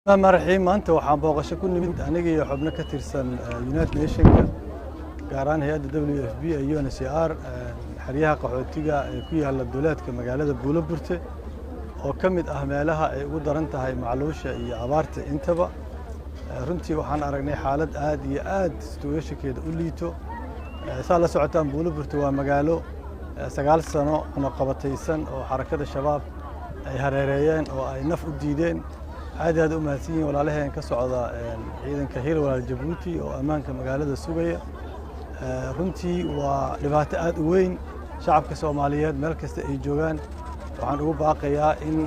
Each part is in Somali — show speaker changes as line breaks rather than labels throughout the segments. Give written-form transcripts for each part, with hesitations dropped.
Raxiim, maanta waxaan booqasho ku nimid aniga iyo xubno ka tirsan United Nationka, gaar ahaan hay-adda WFP ee UNHCR, xeryaha qaxootiga ee ku yaalla duleedka magaalada Buuloburte oo ka mid ah meelaha ay ugu daran tahay macluusha iyo abaarta intaba. Runtii waxaan aragnay xaalad aad iyo aad situationkeeda u liito. Saa la socotaan, Buuloburte waa magaalo 9 sano cunaqabataysan oo Xarakada Shabaab ay hareereeyeen oo ay naf u diideen. Aad aad u mahadsan yihiin walaalaheen ka socda ciidanka Hiil Walaal Jabuuti oo ammaanka magaalada sugaya. Runtii waa dhibaato aad u weyn. Shacabka Soomaaliyeed meel kasta ay joogaan waxaan ugu baaqayaa in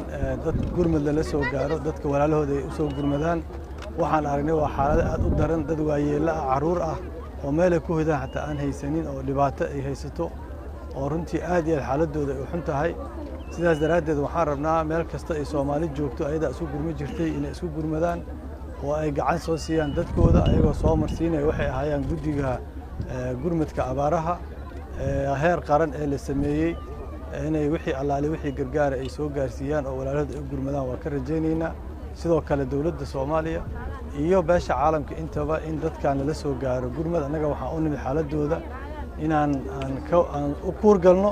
dad gurmad lala soo gaaro, dadka walaalahooda ay u soo gurmadaan. Waxaan aragnay waa xaalado aad u daran, dad waayeello ah, carruur ah oo meelay ku hoydaan xataa aan haysanin oo dhibaato ay haysato, oo runtii aad iyo aad xaaladooda ay u xun tahay. Sidaas daraaddeed waxaan rabnaa meel kasta ay Soomaali joogto, ayadaa isku gurma jirtay, inay isku gurmadaan oo ay gacan soo siiyaan dadkooda, ayagoo soo marsiinaya waxay ahaayaan guddiga gurmadka abaaraha heer qaran ee la sameeyey, inay wixii allaale wixii gargaara ay soo gaarsiiyaan oo walaalahooda ay u gurmadaan waa ka rajaynaynaa. Sidoo kale dowladda Soomaaliya iyo beesha caalamka intaba in dadkan lala soo gaaro gurmad. Annaga waxaan u nimid xaaladooda inaan aan u kuurgalno,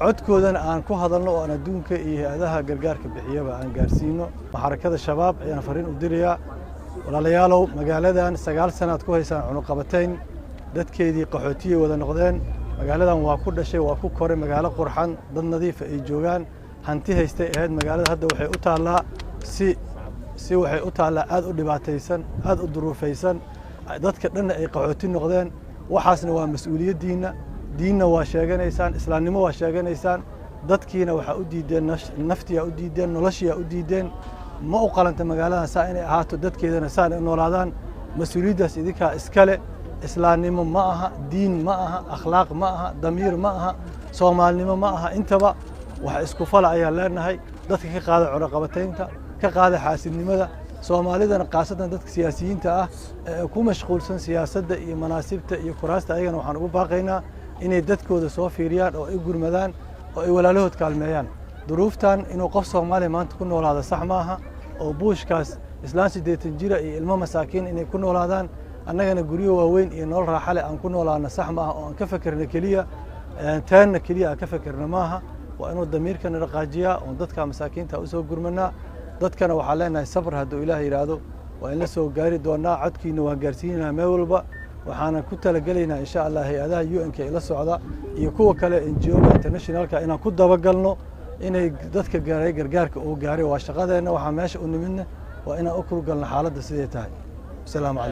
codkoodana aan ku hadalno oo aan adduunka iyo hay-adaha gargaarka bixiyaba aan gaarsiino. Xarakada Shabaab ayaan fariin u dirayaa: walaalayaalow, magaaladan 9 sanaad ku haysaan cunuqabatayn, dadkeedii qaxootiyay wada noqdeen. Magaaladan waa ku dhashay, waa ku koray, magaalo qurxan, dad nadiifa ay joogaan, hanti haystay ahayd. Magaalada hadda waxay u taallaa si waxay u taallaa aad u dhibaataysan, aad u duruufaysan, dadka dhanna ay qaxooti noqdeen. Waxaasna waa mas-uuliyaddiinna. Diinna waa sheeganaysaan, islaamnimo waa sheeganaysaan, dadkiina waxaa u diideen naftiyaa u diideen, noloshiyaa u diideen. Ma u qalanta magaaladan saa inay ahaato, dadkeedana saan ay u noolaadaan. Mas-uuliyaddaas idinkaa iskale. Islaamnimo ma aha, diin ma aha, akhlaaq ma aha, damiir ma aha, soomaalinimo ma aha. Intaba wax isku fala ayaan leenahay. Dadka ka qaada cunaqabataynta, ka qaada xaasidnimada. Soomaalidana, khaasatan dadka siyaasiyiinta ah ee ku mashquulsan siyaasadda iyo manaasibta iyo kuraasta, ayagana waxaan ugu baaqaynaa inay dadkooda soo fiiriyaan oo ay gurmadaan oo ay walaalahood kaalmeeyaan. Duruuftan inuu qof Soomaaliya maanta ku noolaado sax maaha, oo buushkaas islaan 80 jira iyo ilmo masaakiin inay ku noolaadaan, annagana guryo waaweyn iyo nolol raaxa leh aan ku noolaano sax maaha, oo aan ka fekerna keliya teenna keliya aan ka fekerna maaha. Waa inuu damiirkana dhaqaajiyaa oon dadka masaakiinta usoo gurmanaa. Dadkana waxaan leenahay sabr, hadduu Ilaah yidhaahdo waa in la soo gaari doonaa. Codkiina waan gaarsiinaynaa meel walba, waxaana ku talagelaynaa insha Allah hay-adaha UN-ka ila socda iyo kuwa kale NGO-ga internationalka inaan ku dabagalno inay dadka gaaray gargaarka uu gaaray. Waa shaqadeenna. Waxaa meesha u nimidna waa inaan u kurgalno xaaladda siday tahay. Asalaamu calaykum.